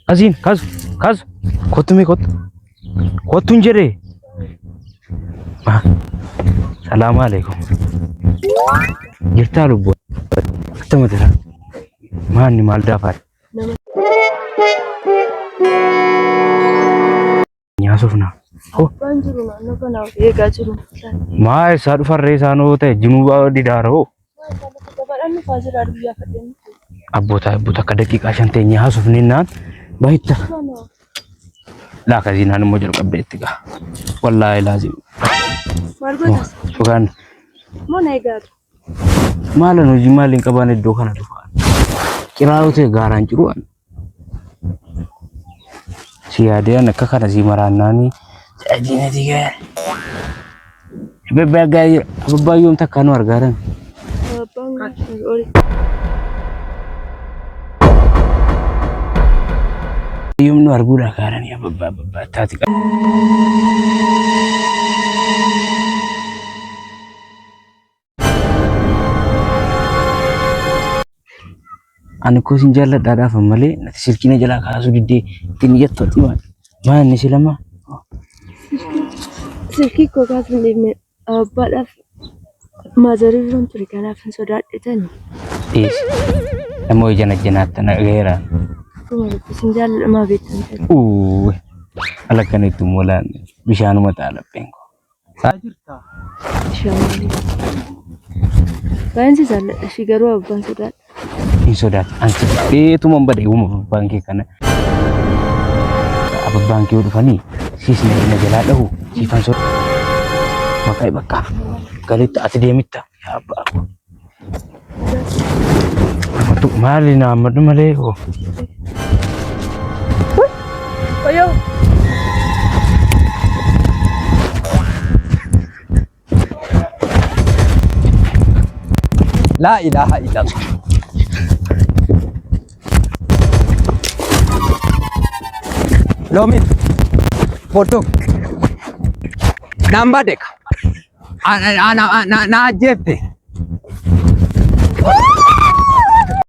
Asiin kaasu kaasu kottu mee kottu kottu hin jedhee. Salaamu alaikum. Jirtaa lubbuu. Akkama jira. Maanni maal daafaadha? Nyaasufna. Ho. Abbaan jiru naannoo kana eegaa jiru. Maa eessaa dhufarree isaanoo ta'e jinuu didaara hoo. Gabaadhaan dhufaa jira guyyaa fadheen. Abboota abboota akka daqiiqaa 5 teenyee haasofnennaan bahitta. Laa kaziinaan immoo jalqabdeetti gaa. Wallaahi laazim. Maal gootas? Dhugaan Moo na eegaatu? maalan hojii maaliin qabaan iddoo kana dhufaa. Ciraa yoo ta'e gaaraan ciru an. Si yaadee an akka kana si maraannaanii adiinati gaa. Ababbaa gaa jira. Ababbaa yoom takkaa nu argaaran. Abbaan oli. Yoom nu arguudha gaaranii ababbaa ababbaa taati. Ani koo sin jaalladhaadhaaf malee nati silkii na jalaa kaasuu diddee ittiin iyyattu ati maal? Maal inni si lama? Silkii koo gaafa hin dhiifne abbaadhaaf maazarii biroon ture kanaaf hin sodaadhetani. Dhiisi. Nama ija najjanaatti na gaheera. Dhuma rabbi sin jaalladha maa beektan jedhe. Uuy. Ala kana itti molaan bishaanuma ta'a lapheen koo. Baay'een si jaalladha ishii garuu abbaan sodaadha. Hin sodaatu. Ansi dheetuman bade uuma abbaan kee kana. Abbaan kee yoo dhufanii siis na na jalaa dhahu siifan sodaa. Maqaa bakka galitta ati deemitta yaa abbaa koo. Maali na ammadhu malee hoo. Wayyoo. Laa ilaaha illallah. Loomi. Boddoo. Naan bade ka. Na ajjeefte.